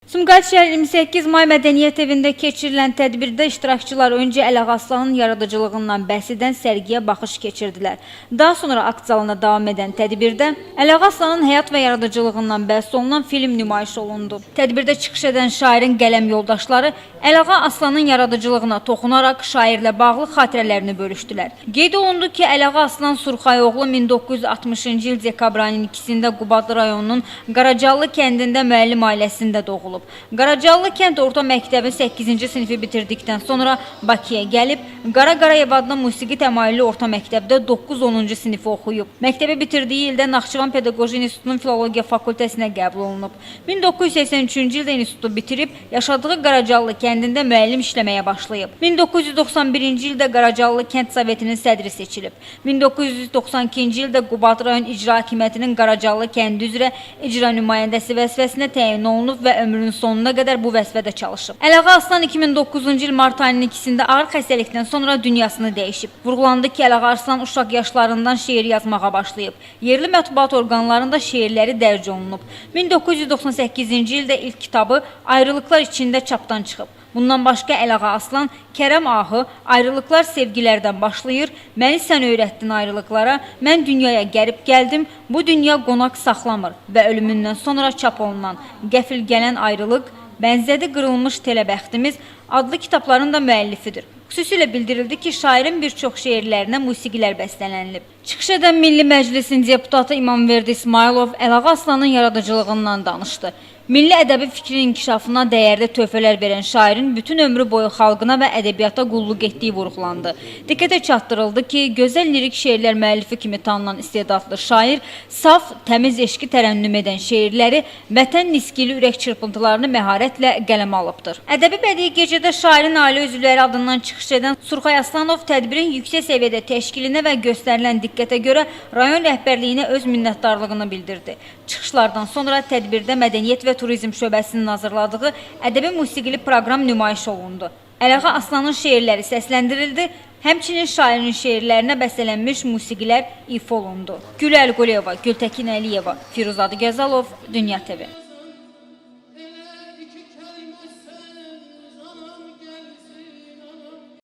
Sumqayıt şəhər 28 May Mədəniyyət Evində keçirilən tədbirdə iştirakçılar öncə Əliağa Aslanın yaradıcılığından bəhs edən sərgiyə baxış keçirdilər. Daha sonra akt zalında davam edən tədbirdə Əliağa Aslanın həyat və yaradıcılığından bəhs olunan film nümayiş olundu. Tədbirdə çıxış edən şairin qələm yoldaşları Əliağa Aslanın yaradıcılığına toxunaraq şairlə bağlı xatirələrini bölüşdülər. Qeyd olundu ki, Əliağa Aslan Surxayoğlu 1960-cı il dekabr ayının 2-sində Qubadlı rayonunun Qaracalı kəndində müəllim ailəsində doğulub. Qaracalı kənd orta məktəbi 8-ci sinifi bitirdikdən sonra Bakıya gəlib, Qara Qarayev adına musiqi təmayüllü orta məktəbdə 9-10-cu sinifi oxuyub. Məktəbi bitirdiyi ildə Naxçıvan Pedaqoji İnstitutunun Filologiya fakültəsinə qəbul olunub. 1983-cü ildə institutu bitirib, yaşadığı Qaracalı kəndində müəllim işləməyə başlayıb. 1991-ci ildə Qaracalı kənd sovetinin sədri seçilib. 1992-ci ildə Qubadlı rayon İcra Hakimiyyətinin Qaracalı kəndi üzrə icra nümayəndəsi vəzifəsinə təyin olunub və ömrünün sonuna qədər bu vəzifədə çalışıb. Əliağa Arslan 2009-cu il mart ayının 2-sində ağır xəstəlikdən sonra dünyasını dəyişib. Vurğulandı ki, Əliağa Arslan uşaq yaşlarından şeir yazmağa başlayıb. Yerli mətbuat orqanlarında şeirləri dərc olunub. 1998-ci ildə ilk kitabı Ayrılıqlar içində çapdan çıxıb. Bundan başqa Əliağa Aslan Kərəm Ahı, Ayrılıqlar sevgilərdən başlayır, Məni sən öyrətdin ayrılıqlara, Mən dünyaya qərib gəldim, Bu dünya qonaq saxlamır və ölümündən sonra çap olunan Qəfil gələn ayrılıq, Bənzədi qırılmış telə bəxtimiz adlı kitabların da müəllifidir. Xüsusilə bildirildi ki, şairin bir çox şeirlərinə musiqilər bəstələnilib. Çıxış edən Milli Məclisin deputatı İmamverdi İsmayılov Əliağa Aslanın yaradıcılığından danışdı. Milli ədəbi fikrin inkişafına dəyərli töhfələr verən şairin bütün ömrü boyu xalqına və ədəbiyyata qulluq etdiyi vurğulandı. Diqqətə çatdırıldı ki, gözəl lirik şeirlər müəllifi kimi tanınan istedadlı şair saf, təmiz eşqi tərənnüm edən şeirləri vətən niskili ürək çırpıntılarını məharətlə qələmə alıbdır. Ədəbi bədii gecədə şairin ailə üzvləri adından çıxış edən Surxay Aslanov tədbirin yüksək səviyyədə təşkilinə və göstərilən diqqətə görə rayon rəhbərliyinə öz minnətdarlığını bildirdi. Çıxışlardan sonra tədbirdə Mədəniyyət və Turizm şöbəsinin hazırladığı ədəbi musiqili proqram nümayiş olundu. Əliağa Aslanın şeirləri səsləndirildi, həmçinin şairin şeirlərinə bəstələnmiş musiqilər ifa olundu. Güləl Quliyeva, Gültəkin Əliyeva, Firuz Adıgəzəlov, Dünya TV.